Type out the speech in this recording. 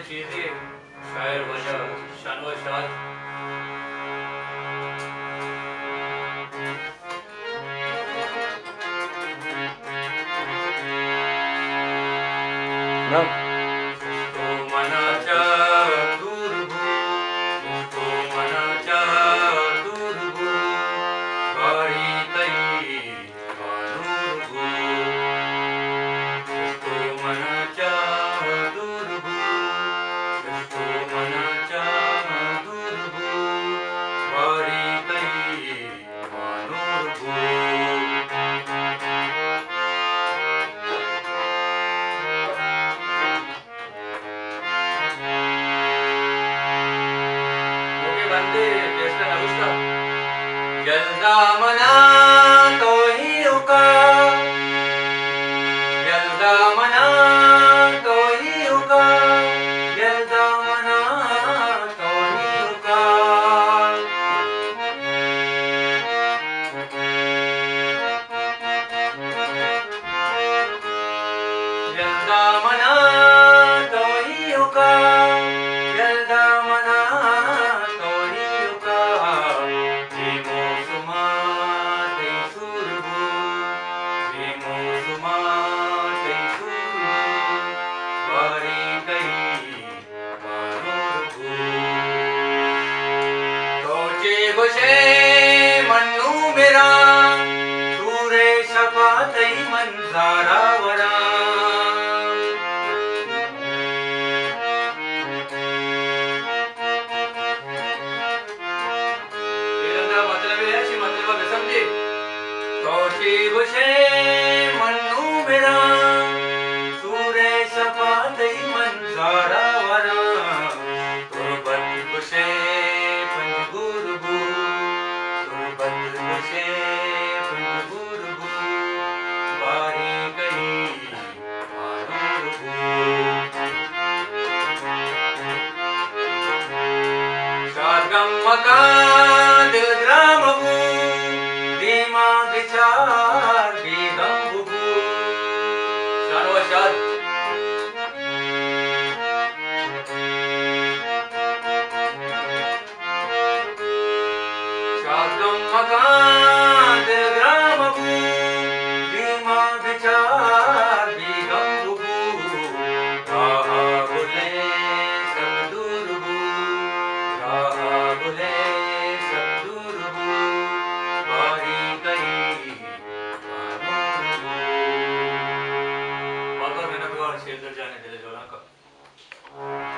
چیزے شاعر واجہ شانواز شاد۔ نہ۔ تو منا چہ دور بو، تو منا چہ دور بو، باری تئی یلدا منا تو ہی اکا، یلدا منا تو ہی اکا، یلدا منا تو ہی اکا۔ یلدا منا تو ہی اکا، یلدا منا تو ہی اکا۔ اے موسما تئی سور بو، اے موسما تئی سور بو، باری تئی تو چے گوشے من نوں مراں، سورے شپا تئی من زارا وراں۔ اے رندا مطلب اے ہے، چی مطلب بسمجھے۔ تو چے گوشے من نوں مراں، سورے شپا تئی من زارا وراں۔ تربت گوشے پنجگور بو، تربت گوشے پنجگور بو، باری کئی مانور بو۔ شاد گم مکان دل گرام بو، دیما بچار بیگم بو۔ شاد و شاد۔ شاد گم مکان دل گرام بو، دیما بچار بیگم بو۔ راہا گلے سک دور بو، راہا گلے سک دور بو، باری کئی مانور بو۔ بہت بہت منتوار شیردل جان ءِ دل ءِ جولانک ءَ۔